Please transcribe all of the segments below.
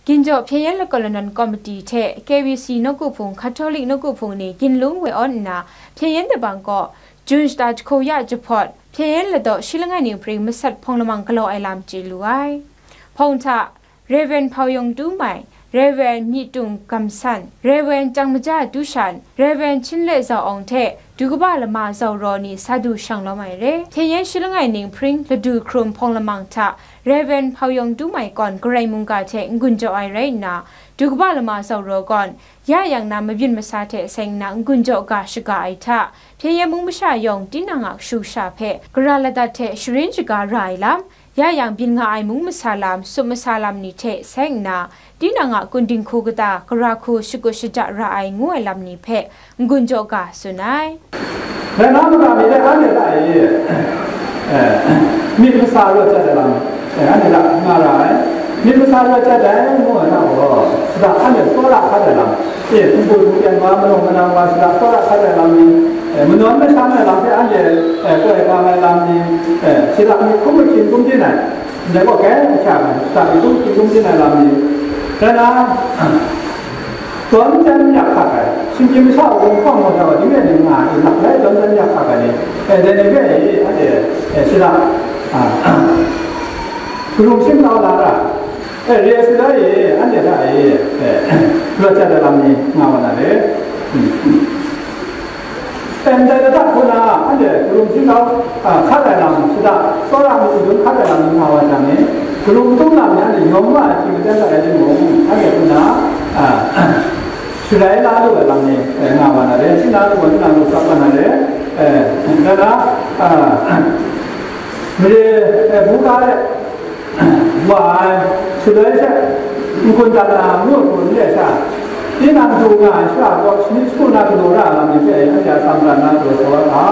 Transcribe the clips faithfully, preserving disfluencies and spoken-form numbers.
Ginjaw Hpyen Yen Lakaw Lanawn Komiti hte K B C nawku hpung, Catholic nawku hpung ni ginlung woi awn nna, Hpyen Yen Dabang kaw Jun shata jahku ya jahpawt, Hpyen Yen Ladaw shi langai ning hpring masat hpawng lamang galaw ai lam chye lu ai. Hpawng hta, Rev. Hpau Yawng Tu Mai, Rev. Myi Tung Gam San, Rev. Chyang Maja Tu Shan, Rev. Chin Le Zau Awng hte du kaba lama zauraw ni sa du shang lawm ai re. Hpyen Yen shi langai ning hpring ladu hkrum hpawng lamang hta, Rev. Hpau Yawng Tu Mai kawn Karai mungga hte n-gun jaw ai rai nna, du kaba lama zauraw gawn, ya yang na mabyin masa hte seng nna n-gun jaw ga shaga ai hta, Hpyen Yen mung masha yawng tinang a kashu kasha hpe gara ladat hte sharin shaga ra ai lam, ya yang byin nga ai mung masa lam, sup masa lam ni hte seng nna, tinang a kun dinghku kata, gara hku shakut shaja ra ai ngu ai lam ni hpe n-gun jaw ga tsun ai. Dai na mada ni dai anhte hta e, eh, myit masa rawt jat ai lam, eh, anhte hta nga ra ai. Myit masa rawt jat ai ngu ai hta gaw, shada anhte tsawra hkat ai lam, eh, hpungbu hpungpyan wa, manawng manang wa, shada tsawra hkat ai lam ni, eh, manawn masham ai lam hpe anhte, eh, koi kang ai lam ni, eh, shada ni hkum ahkyin hkum byin ai, ndai gaw kai hkya ai, shada ni hkum ahkyin hkum byin ai lam ni, rai na, Tawn jan yak hkak ai, shinggyim masha wunhkawng gaw daw ding e ning nga ai, lak lai tawn jan yak hkak ai ni, e, dai ni hpe e, anhte, e, shada, a, karum shingtau la ra, e, re ai shada e, anhte hta e, e, rawt jat ai lam ni nga wa na re. Ndai ladat hku na, anhte karum shingtau, a, hkat ai lam, shada tsawra mi dun hkat ai lam ni nga wa jang ni, karum tung lam ni anhte yawm wa ai hkying aten dat rai timung, anhte hku na, a, sharai la lu ai lam ni, e, nga wa na re, shing na lu wa, shing na lu tsap wa na re, e, da na, a, mare, e, buga de, wa ai, shaloi she, n-gun dat na ngu hkrum re sha, tinang du nga ai shara kaw, shanit shagu na galaw ra ai lam ni hpe, anhte a tsan prat na galaw sa wa hta.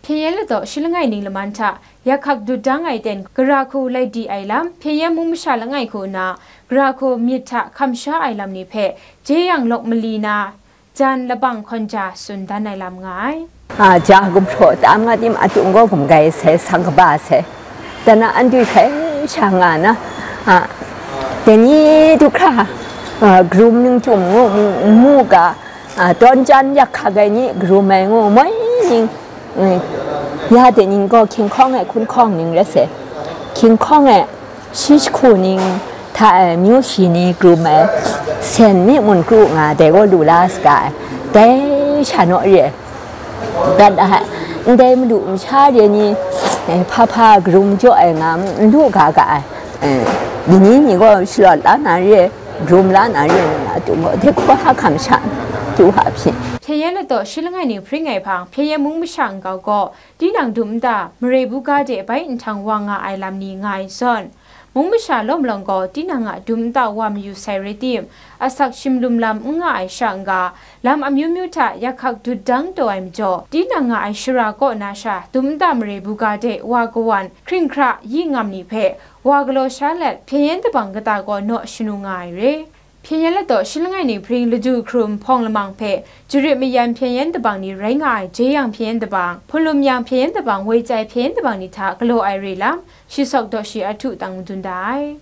Hpyen Yen Ladaw shi langai ning laman hta, yak hkak dut dang ai ten gara hku lai di ai lam, Hpyen Yen mung masha langai hku nna, gara hku myit hta hkam sha ai lam ni hpe, jeyang lawk mali na, jan labang hkawn ja tsun dan ai lam nga ai. A, ja gumhpraw tam nga tim a tung gaw gumgai sai, sang kaba sai. Dan a, an dui hkrai sha nga na, a, dai ni du hkra, a, karum ning htum ngu, ngu ga, a, tawn jan yak hkak ai ni karum ai ngu, moi ning, mm, ya de ning gaw hkying hkawng ai hkun hkawng ning rai sai. Hkying hkawng ai, shi jahku ning hta e, myu shi ni karum ai, sen mi mun kru nga, dai gaw lu la saga ai, dai sha naw re ai. Dat ai, ndai madu masha re ni, e, hpa hpa karum jaw ai nga, n lu ga ga ai, e, ni ni ni gaw shalawt la na re ai, karum la na re ai, nga tu gaw, dai hku hkam sha, tu hpa hpyi. Hpyen Yen Ladaw shi langai ning hpring ai hpang, Hpyen Yen mung masha nkau gaw, tinang dum nta, mare buga de bai nhtang wa nga ai lam ni nga ai zawn, mung masha lawm lawng gaw tinang a dum nta wa mayu sai rai tim, asak shimlum lam n nga ai sha n-ga, lam amyu myu hta yak hkak dut dang taw ai majaw, tinang nga ai shara kaw na sha dum nta mare buga de wa kawan, hkring hkra, yi ngam ni hpe wa galaw sha let, Hpyen Yen Dabang kata gaw naw shanu nga ai re. Hpyen Yen Ladaw shi langai ning hpring ladu hkrum hpawng lamang hpe, jarit mayan Hpyen Yen Dabang ni rai nga ai Jeyang Hpyen Yen Dabang, Hpunlum Yang Hpyen Yen Dabang, Woicai Hpyen Yen Dabang ni hta galaw ai re lam, shi sawk daw shi ahtu tang madun da ai.